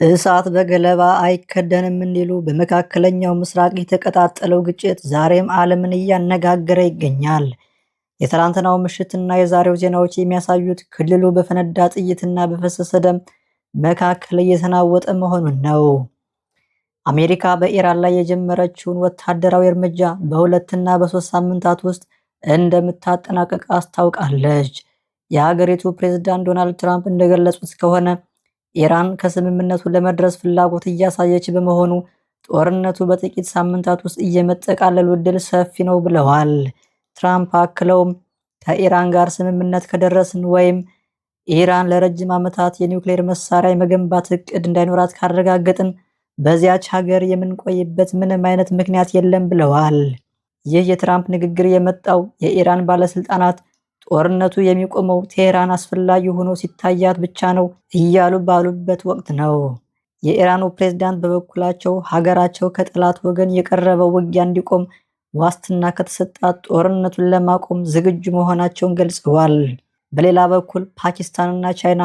እሳት በገለባ አይከደንም እንዲሉ በመካከለኛው ምስራቅ የተቀጣጠለው ግጭት ዛሬም ዓለምን እያነጋገረ ይገኛል። የትላንትናው ምሽትና የዛሬው ዜናዎች የሚያሳዩት ክልሉ በፈነዳ ጥይትና በፈሰሰ ደም መካከል እየተናወጠ መሆኑን ነው። አሜሪካ በኢራን ላይ የጀመረችውን ወታደራዊ እርምጃ በ2ና በ3 ሳምንታት ውስጥ እንደምታጠናቀቅ አስታውቃለች። የሀገሪቱ ፕሬዝዳንት ዶናልድ ትራምፕ እንደገለጹት ከሆነ ኢራን ከስምምነቱ ለመድረስ ፍላጎት እያሳየች በመሆኑ ጦርነቱ በጥቂት ሳምንታት ውስጥ የመጠቃለሉ ዕድል ሰፊ ነው ብለዋል። ትራምፕ አክለውም ከኢራን ጋር ስምምነት ከደረስን ወይም ኢራን ለረጅም ዓመታት የኒውክሌር መሳሪያ የመገንባት እቅድ እንዳይኖራት ካረጋገጥን በዚያች ሀገር የምንቆይበት ምንም አይነት ምክንያት የለም ብለዋል። ይህ የትራምፕ ንግግር የመጣው የኢራን ባለስልጣናት ጦርነቱ የሚቆመው ቴህራን አስፈላጊ ሆኖ ሲታያት ብቻ ነው እያሉ ባሉበት ወቅት ነው። የኢራኑ ፕሬዝዳንት በበኩላቸው ሀገራቸው ከጠላት ወገን የቀረበው ውጊያ እንዲቆም ዋስትና ከተሰጣት ጦርነቱን ለማቆም ዝግጁ መሆናቸውን ገልጸዋል። በሌላ በኩል ፓኪስታንና ቻይና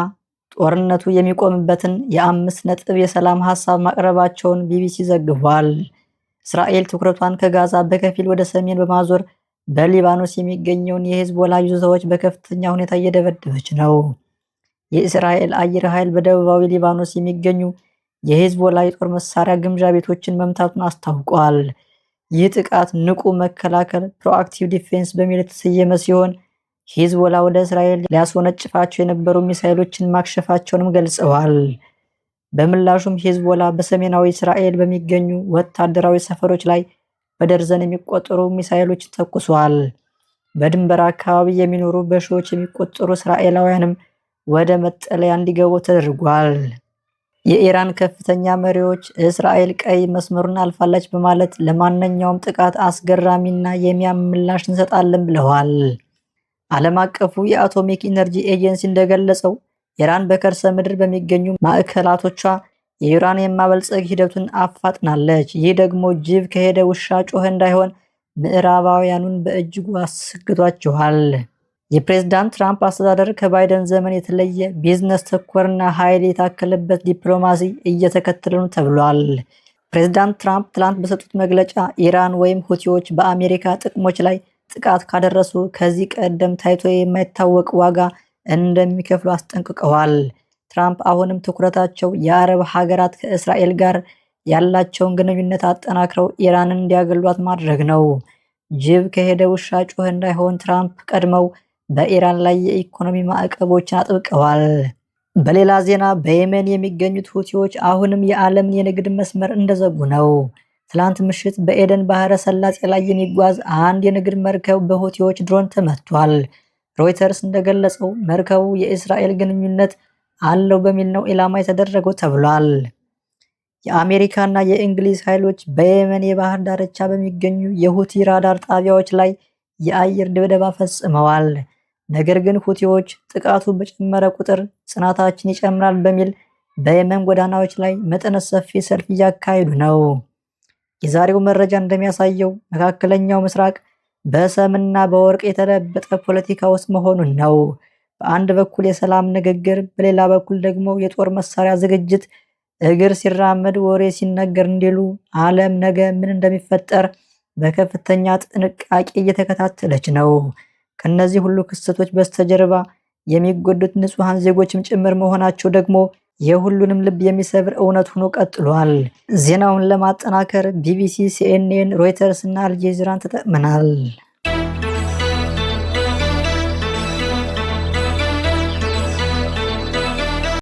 ጦርነቱ የሚቆምበትን የ5 ነጥብ የሰላም ሀሳብ ማቅረባቸውን ቢቢሲ ዘግቧል። እስራኤል ትኩረቷን ከጋዛ በከፊል ወደ ሰሜን በማዞር በሊባኖስ የሚገኘውን የሂዝቦላ ይዞታዎች በከፍተኛ ሁኔታ እየደበደበች ነው። የእስራኤል አየር ኃይል በደቡባዊ ሊባኖስ የሚገኙ የሂዝቦላ የጦር መሳሪያ ግምጃ ቤቶችን መምታቱን አስታውቋል። ይህ ጥቃት ንቁ መከላከል proactive defense በሚል የተሰየመ ሲሆን ሂዝቦላ ወደ እስራኤል ሊያስወነጭፋቸው የነበሩ ሚሳይሎችን ማክሸፋቸውንም ገልጸዋል። በምላሹም ሂዝቦላ በሰሜናዊ እስራኤል በሚገኙ ወታደራዊ ሰፈሮች ላይ በደርዘን የሚቆጠሩ ሚሳይሎች ተኩሷል። በድንበር አካባቢ የሚኖሩ በሺዎች የሚቆጠሩ እስራኤላውያንም ወደ መጠለያ እንዲገቡ ተደርጓል። የኢራን ከፍተኛ መሪዎች እስራኤል ቀይ መስመሩን አልፋለች በማለት ለማንኛውም ጥቃት አስገራሚና የሚያም ምላሽ እንሰጣለን ብለዋል። ዓለም አቀፉ የአቶሚክ ኢነርጂ ኤጀንሲ እንደገለጸው ኢራን በከርሰ ምድር በሚገኙ ማዕከላቶቿ የዩራኒየም ማበልጸግ ሂደቱን አፋጥናለች። ይህ ደግሞ ጅብ ከሄደ ውሻ ጮኸ እንዳይሆን ምዕራባውያኑን በእጅጉ አሰግቷቸዋል። የፕሬዝዳንት ትራምፕ አስተዳደር ከባይደን ዘመን የተለየ ቢዝነስ ተኮርና ኃይል የታከለበት ዲፕሎማሲ እየተከተለ ነው ተብሏል። ፕሬዝዳንት ትራምፕ ትላንት በሰጡት መግለጫ ኢራን ወይም ሁቲዎች በአሜሪካ ጥቅሞች ላይ ጥቃት ካደረሱ ከዚህ ቀደም ታይቶ የማይታወቅ ዋጋ እንደሚከፍሉ አስጠንቅቀዋል። ትራምፕ አሁንም ትኩረታቸው የአረብ ሀገራት ከእስራኤል ጋር ያላቸውን ግንኙነት አጠናክረው ኢራንን እንዲያገሏት ማድረግ ነው። ጅብ ከሄደ ውሻ ጮኸ እንዳይሆን ትራምፕ ቀድመው በኢራን ላይ የኢኮኖሚ ማዕቀቦችን አጥብቀዋል። በሌላ ዜና በየመን የሚገኙት ሁቲዎች አሁንም የዓለምን የንግድ መስመር እንደዘጉ ነው። ትላንት ምሽት በኤደን ባህረ ሰላጤ ላይ የሚጓዝ አንድ የንግድ መርከብ በሁቲዎች ድሮን ተመቷል። ሮይተርስ እንደገለጸው መርከቡ የእስራኤል ግንኙነት አለው በሚል ነው ኢላማ የተደረገው ተብሏል። የአሜሪካና የእንግሊዝ ኃይሎች በየመን የባህር ዳርቻ በሚገኙ የሁቲ ራዳር ጣቢያዎች ላይ የአየር ድብደባ ፈጽመዋል። ነገር ግን ሁቲዎች ጥቃቱ በጨመረ ቁጥር ጽናታችን ይጨምራል በሚል በየመን ጎዳናዎች ላይ መጠነ ሰፊ ሰልፍ እያካሄዱ ነው። የዛሬው መረጃ እንደሚያሳየው መካከለኛው ምስራቅ በሰምና በወርቅ የተለበጠ ፖለቲካ ውስጥ መሆኑን ነው። በአንድ በኩል የሰላም ንግግር፣ በሌላ በኩል ደግሞ የጦር መሳሪያ ዝግጅት። እግር ሲራመድ ወሬ ሲነገር እንዲሉ ዓለም ነገ ምን እንደሚፈጠር በከፍተኛ ጥንቃቄ እየተከታተለች ነው። ከነዚህ ሁሉ ክስተቶች በስተጀርባ የሚጎዱት ንጹሐን ዜጎችም ጭምር መሆናቸው ደግሞ የሁሉንም ልብ የሚሰብር እውነት ሆኖ ቀጥሏል። ዜናውን ለማጠናከር ቢቢሲ፣ ሲኤንኤን፣ ሮይተርስ እና አልጀዚራን ተጠቅመናል።